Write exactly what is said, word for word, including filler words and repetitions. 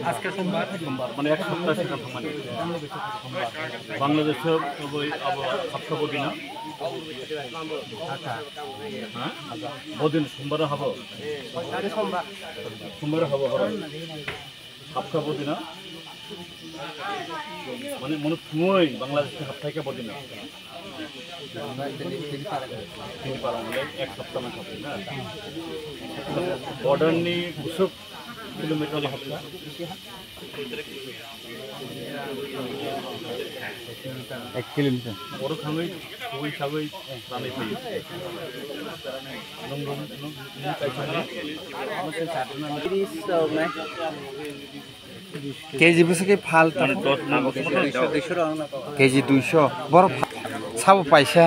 Aizke sombar, sombar, mane ek sapta se thangmani. Bangladesh abo, abo hapta bodina. Ha? Bodin sombar habo. Sombar habo, habo. Hapta bodina. Mane manu thumui Bangladesh haptai ka bodina. Tini parang le ek sapta na sapta na. Border ni busuk kilometer hapta. Ek kilometer. Oro thangwi, thangwi, thangwi, thangwi, thangwi. Nung, nung, nung, nung, K G bwswk khe phal tong. K G duiso. Borok sabo paisa.